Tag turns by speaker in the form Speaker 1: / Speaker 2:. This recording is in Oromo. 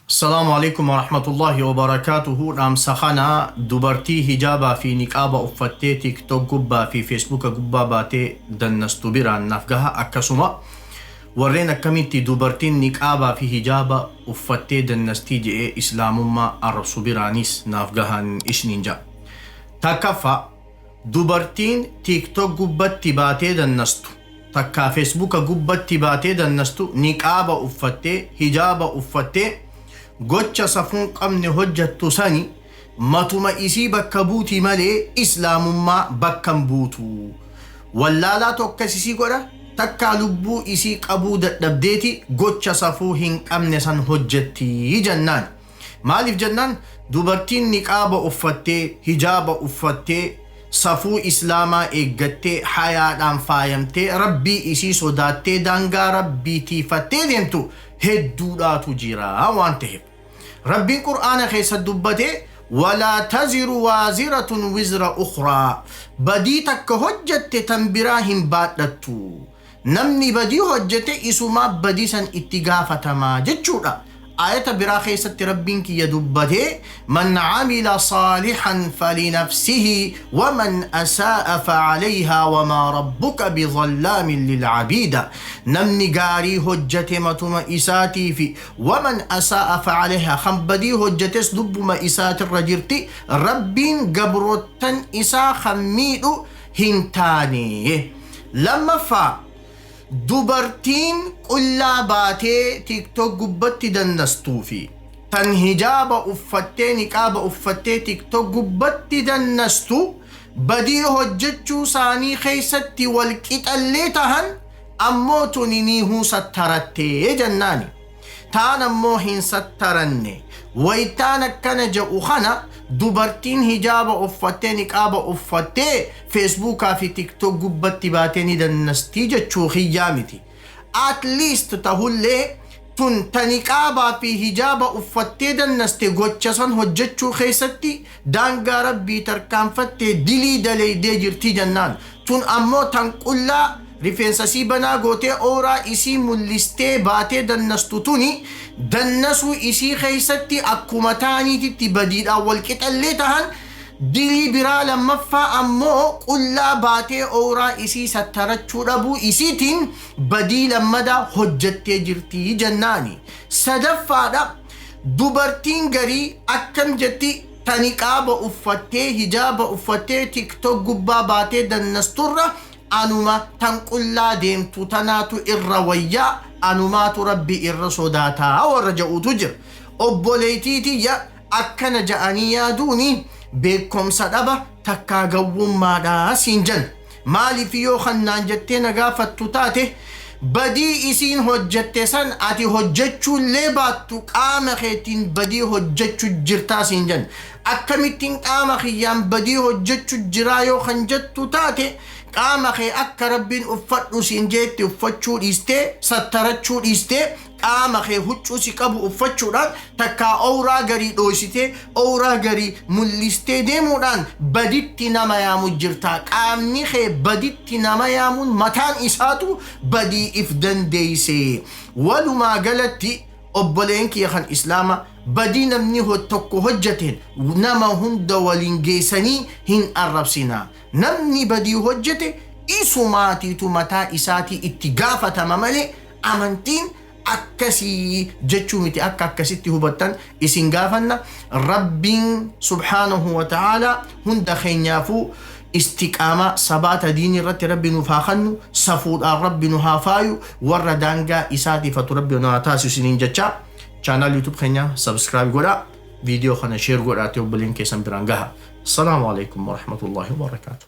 Speaker 1: Assalaamu Aleykum Warahmatullaahi Wabarakaatuhu Dhaamsa kana dubartii hijaabaa fi niqaaba uffattee TikTok gubbaa fi Facebooka gubbaa baatee dannastu biraan naaf gaha akkasuma warreen akkamitti dubartiin niqaabaa fi hijaaba uffattee dannastii je'ee islaamummaa arrabsu biraanis naaf gahaan isniin ja'a. Takkaffaa Dubartiin TikTok gubbatti baatee dannastu takkaa Facebooka gubbatti baatee dannastu niqaaba uffattee, hijaaba uffattee gocha safuun qabne hojjattu sani matuma isii bakka buuti malee islaamummaa bakka hin buutu. Wallaalaatu akkas isii godha takkaa lubbuu isii qabuu dadhabdeeti gocha safuu hin qabne san hojjatti jennaan. Maaliif jennaan dubartiin niqaaba uffattee, hijaaba uffattee, safuu islaamaa eeggattee, hayaadhaan faayamtee, Rabbii isii sodaattee daangaa Rabbii tiifattee deemtu hedduudhaatu jira waan taheef. Rabbiin Qur'aana keessa dubbatee walaa taziru waaziratun wizra ukhraa badii takka hojjatte tan biraa hin baadhattu. Namni badii hojjete isumaa badii san itti gaafatama jechuudha. Aayata biraa keessatti Rabbiin kiyya dubbatee man amila saalihan falinafsihi waman asaa'a facalayhaa wamaa rabbuka bidhallaamin lilcabiida. Namni gaarii hojjate matuma isaatiifi waman asaa'a facalayhaa kan badii hojjates lubbuma isaatirra jirti Rabbiin gabroottan isaa kan miidhu hin taane. Lammaffaa, dubartiin qullaa baatee TikTok gubbatti dannastuu fi tan hijaaba uffattee niqaaba uffattee TikTok gubbatti dannastu badii hojjechuu isaanii keessatti wal qixallee tahan ammoo tuni niihuu sattarattee jennaani. Taan ammoo hin sattaranne. Waytaan akkana ja'u kana dubartiin hijaaba uffattee niqaaba uffattee Feesbuukaa fi TikTok gubbatti baatee ni dannastii jechuu kiyyaa miti. At least tahullee tun ta niqaabaa fi hijaaba uffattee dannaste gocha san hojjechuu keessatti daangaa Rabbii tarkaanfattee dilii daleeydee jirti jennaan. Tun ammoo tan qullaa rifeensa isii banaa gootee owraa isii mullistee baatee dannastu tuni dannasuu isii keessatti akkuma taaniititti badiidhaan wal qixallee tahan dilii biraa lammaffaa ammoo qullaa baatee owraa isii sattarachuu dhabuu isiitiin badii lammadaa hojjattee jirti jennaani. Sadaffaadha dubartiin garii akkam jetti ta niqaaba uffattee hijaaba uffattee tiktok gubbaa baatee dannasturra anuma tan qullaa deemtu tanaatu irra wayyaa anumaatu Rabbi irra sodaataa warra ja'uutu jira. Obboleeytii tiyya akkana ja'anii yaaduuni beekkomsa dhaba takkaa gawwummaadha siin jenna. Maaliif yoo kan naan jettee na gaafattu taate badii isiin hojjette san ati hojjechuullee baattu qaama keetiin badii hojjechu jirtaa siin jenna. Akkamittiin qaama kiyyaan badii hojjechu jiraa yoo kan jettu taate qaama kee akka Rabbiin uffadhu siin jeetti uffachuu dhiistee sattarachuu dhiistee qaama kee huccuu si qabu uffachuudhaan takkaa owraa garii dhooysitee owraa garii mul'istee deemuudhaan baditti nama yaamu jirta. Qaamni kee baditti nama yaamuun mataan isaatu badii if dandeeyse. Walumaa galatti obboleen kiyya kan islaama badii namni tokko hojjateen nama hunda waliin geessanii hin arrabsinaa. Namni badii hojjete isumaatiitu mataa isaatii itti gaafatama malee amantiin akkasii jechuu miti akka akkasitti hubattan isin gaafanna Rabbiin subhaanahu wa ta'aalaa hunda keenyaafuu istiqaamaa sabaata diinii irratti Rabbi nuuf haa kannu safuudhaan Rabbi nu haa faayu warra daangaa isaatiifatu Rabbi nu haa taasisu isiniin jechaa chaanaal YouTube keenya subscribe godhaa viidiyoo kana share godhaatee obboleen keessan biraan gaha. Assalaamu alaikum warahmatullahi wabarakaatuh.